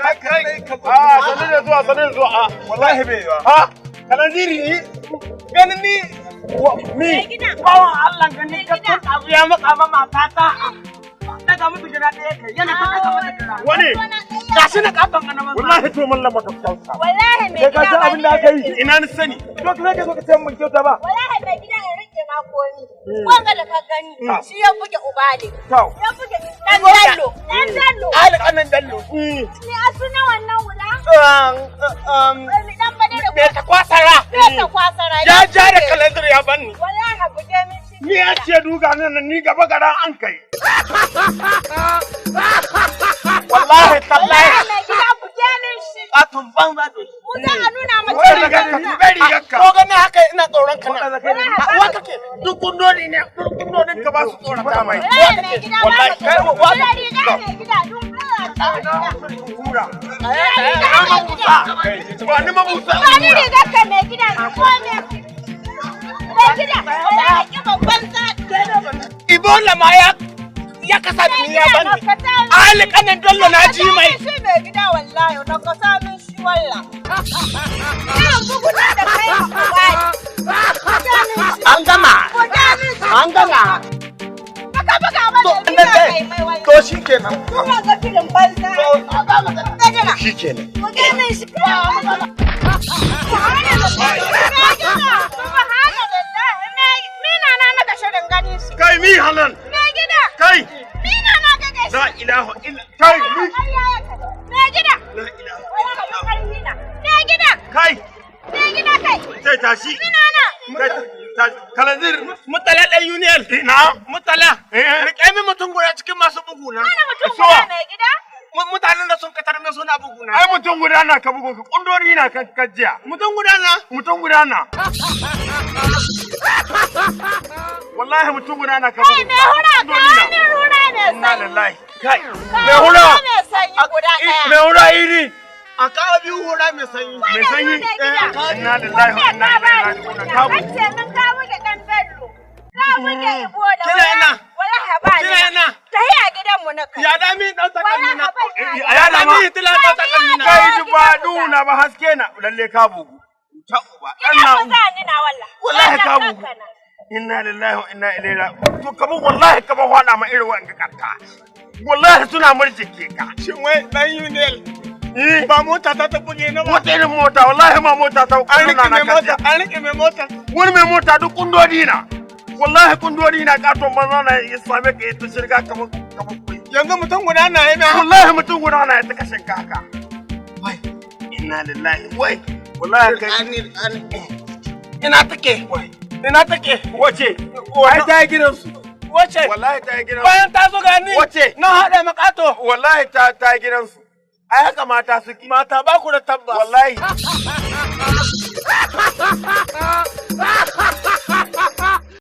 Kai kai ka. Ah, sanin da zuwa, sanin da zuwa. Ah, Wallahi bai yiwa. ha, kalanziri Ganin ni mi. Bawan Allah, ganin ka tun abu ya matsa ma matata. Daga mutu gida ɗaya kai yana ta daga mata gida. Wani? Gashi na katon ganin maza. Wallahi to mallam maka kyauta. Wallahi mai Kai ka gida san ba abin da ni aka yi? Ina ni sani. To kai ka zo ka ce mun kyauta ba. Wallahi mai gida, in rike ma komi. Wanga da ka gani shi ya buge Ubale. To. Ya buge dan Bello. Dan Bello. Ali kanan Bello. Ni a suna wannan wula? Ni dan bade da Me ta kwasara. Me ta kwasara. Ya ja da kalandar ya banni. Wallahi buge min shi. Ni ya ce duga nan ni gaba gara an kai. Wallahi tallahi. Wallahi mai gida, buge min shi. Katon banza da shi. Mu za a nuna maka. Wai daga ka tube rigarka. Ko gani haka ina tsoron ka na. Wallahi Wa kake? Duk kundoni ne, duk kundonin ka ba su tsorata mai. Wallahi mai gida ba Wallahi mu kai tsoro. wa Cire riga mai gida, dun Allah cire riga. Hura. Cire riga mai gida. Ba ni mabusa. Ba ni rigar ka mai gida, ko me. Mai gida, wallahi ki babban sa. Ibola ma ya kasa da ni ya banni. Ali kanan Bello na ji mai. Shi mai gida, wallahi, na ka sa min shi walla. Irin buguna da kai ma Ubali. Buga min shi. An gama. Buga min shi. An gama. Baka buga ba To mai gida nan kai dai. mai wallahi. To shikenan. Kuma ga filin banza. To an gama. Gajira. Shikenan. Buga min shi. Subhanallah. Subhanallah. Mina na naga shirin gani shi. Kai mi halan. Mai gida. Kai. Mina na ga gashi. La ilaha illa. Kai mi. Mai gida. La ilaha. Wai ka Mai gida. Kai. Mai gida kai. Sai tashi. Mina na. Kai tashi. Kalanzir. Mutala ɗan Union. Ina. Mutala. Eh. Rike min mutum guda cikin masu buguna. Wani mutum Suwa. guda mai gida? Mutanen da sun katar min suna buguna. Ai mutum guda na ka bugun ka kundori na kan kajiya. Mutum guda na. Mutum guda na. Wallahi mutum guda na ka Kai bugun. mai hura, Kundori ka na. min hura mai Inna sanyi. lillahi. Kai. Ka Mai hura. mai sanyi guda ɗaya. Mai hura iri. A kawo biyu hura mai sanyi. Mai sanyi. Mai gida. Inna lillahi wa inna ilaihi raji'un. Ka bugu. Kace min ka buge ɗan Bello. Ka buge Ibola. Kina ina? Wallahi ba ni. Kina ina? Tahiya gidanmu na kai. Ya da min ɗan takalmi na. Wallahi ban Eh, ya. a yada ma. Ya da min tila ɗan takalmi na. Kai ji ba duna ba haske na lalle ka bugu. Ta uba. Ina Ɗan ku na za ni na wallah. Wallahi ka bugu. Inna lillahi wa inna ilaihi raji'un. To kaman wallahi kaman hwada ma irin wa'anga karta. Wallahi suna murjike ka. Shin wai ɗan Union. Eh. Ba mota ta ta buge na ba. Wata irin mota, wallahi ma mota ta An kunduna rike na mai mota, kajiya. an rike mai mota. Wani mai mota duk kundodi na. Wallahi kundodi na, katon banza na ya same ka ya ta shirga kamar kuyi. Yanzu mutum guda na yi mai Wallahi mutum guda na ya ta kashe ka haka. Wai inna lillahi, wai wallahi kai. Ina take? Ina take? Wace? Ai ta yi gidansu. Wace? Wallahi ta yi gidansu. Bayan ta zo gani. Wace? Na haɗa makato. Wallahi ta yi gidansu. Ai haka mata suke. Mata ba ku da tabbas. Wallahi.